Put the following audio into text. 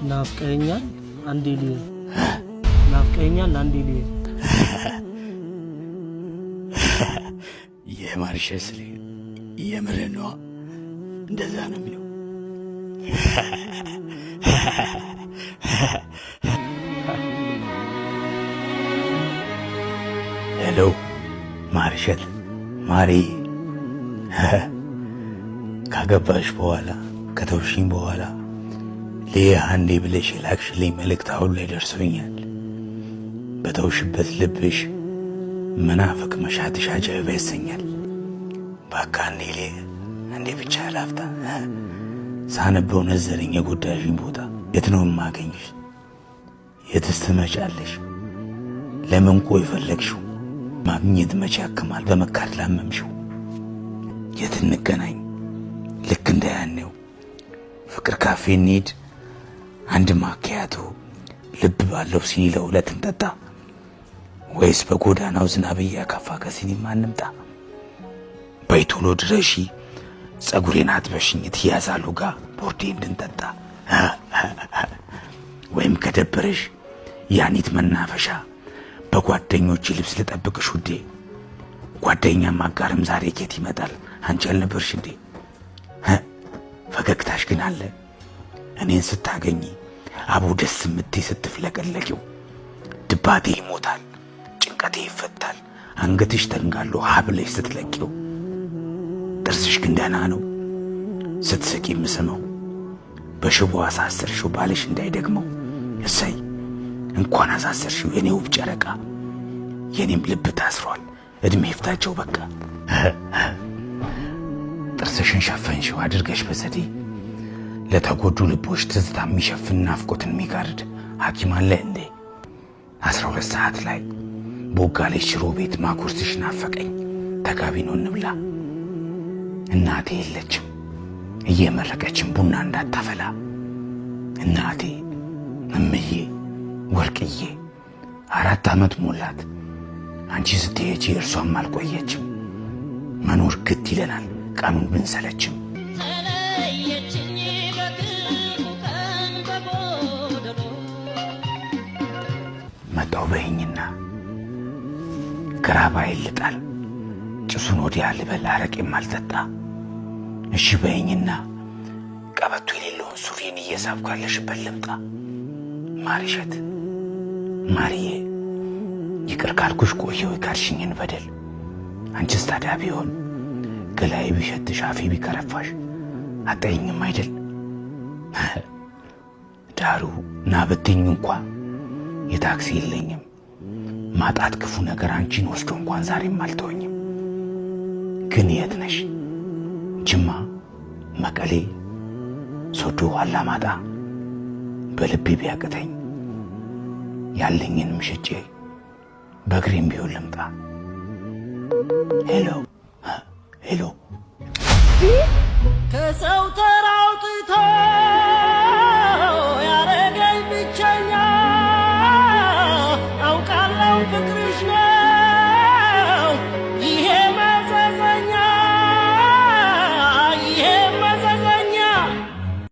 ናፍቀኸኛል አንዴ ልይ፣ ናፍቀኸኛል አንዴ ልይ። የማርሸስ የምርህ ነዋ። እንደዛ ነው የሚለው። Hello ማርሸት ማሪ፣ ካገባሽ በኋላ ከተውሽኝ በኋላ ልይህ አንዴ ብለሽ የላክሽልኝ መልእክት አሁን ላይ ደርሶኛል። በተውሽበት ልብሽ መናፈቅ መሻትሽ አጃኢብ ያሰኛል። እባክህ አንዴ ልይህ፣ አንዴ ብቻ ላፍታ። ሳነበው ነዘረኝ የጎዳሽኝ ቦታ። የት ነው የማገኝሽ? የትስ ትመጫለሽ? ለምን ቆይ ፈለግሽው? ማግኘት መቼ ያክማል በመካድ ላመምሽው። የት እንገናኝ? ልክ እንደ ያኔው ፍቅር ካፌ እንሂድ፣ አንድ ማኪያቶ ልብ ባለው ሲኒ ለሁለት እንጠጣ፣ ወይስ በጎዳናው ዝናብ እያካፋ ከሲኒማ እንምጣ? በይ ቶሎ ድረሺ፣ ጸጉሬን አጥበሽኝ ትያዛሉ ጋ ቦርዴ እንድንጠጣ፣ ወይም ከደበረሽ ያኒት መናፈሻ በጓደኞች ልብስ ልጠብቅሽ ውዴ። ጓደኛም አጋርም ዛሬ ኬት ይመጣል? አንቺ አልነበርሽ እንዴ? ፈገግታሽ ግን አለ እኔን ስታገኚ አቦ ደስ የምትይ ስትፍለቀለቂው። ድባቴ ይሞታል፣ ጭንቀቴ ይፈታል፣ አንገትሽ ተንጋሎ ሀብለሽ ስትለቂው። ጥርስሽ ግን ደህና ነው ስትስቂ የምስመው። በሽቦ አሳሰርሽው ባልሽ እንዳይደግመው። እሰይ እንኳን አሳሰርሽው የኔ ውብ ጨረቃ። የኔም ልብ ታስሯል፣ እድሜ ይፍታቸው በቃ። ጥርስሽን ሸፈንሽው አድርገሽ በዘዴ ለተጎዱ ልቦች ትዝታ የሚሸፍን ናፍቆትን የሚጋርድ ሐኪም አለ እንዴ? 12 ሰዓት ላይ ቦጋለች ሽሮ ቤት ማጉርስሽ ናፈቀኝ። ተጋቢ ነው እንብላ። እናቴ የለችም እየመረቀችን ቡና እንዳታፈላ። እናቴ እምዬ ወርቅዬ 4 ዓመት ሞላት። አንቺ ስትሄጂ እርሷም አልቆየችም። መኖር ግድ ይለናል ቀኑን ብንሰለችም። ተለየችኝ በክፉ ቀን በጎደሎ። መጣው በይኝና ግራ ባይል ልጣል ጭሱን ወዲያ ልበል አረቄም አልጠጣ። እሺ በይኝና ቀበቶ የሌለውን ሱሪን እየሳብኩ ያለሽበት ልምጣ። ማርሸት ማርዬ ይቅር ካልኩሽ ቆየሁ የካድሽኝን በደል። አንቺስ ታዲያ ቢሆን ገላዬ ቢሸትሽ አፌ ቢከረፋሽ አጠይኝም አይደል? ዳሩ ና ብትኝ እንኳ የታክሲ የለኝም። ማጣት ክፉ ነገር አንቺን ወስዶ እንኳን ዛሬም አልተወኝም። ግን የት ነሽ? ጅማ፣ መቀሌ፣ ሶዶ፣ አላማጣ በልቤ ቢያቅተኝ ያለኝንም ሸጬ በእግሬም ቢሆን ልምጣ። Hello hello። ከሰው ተራውጥቶ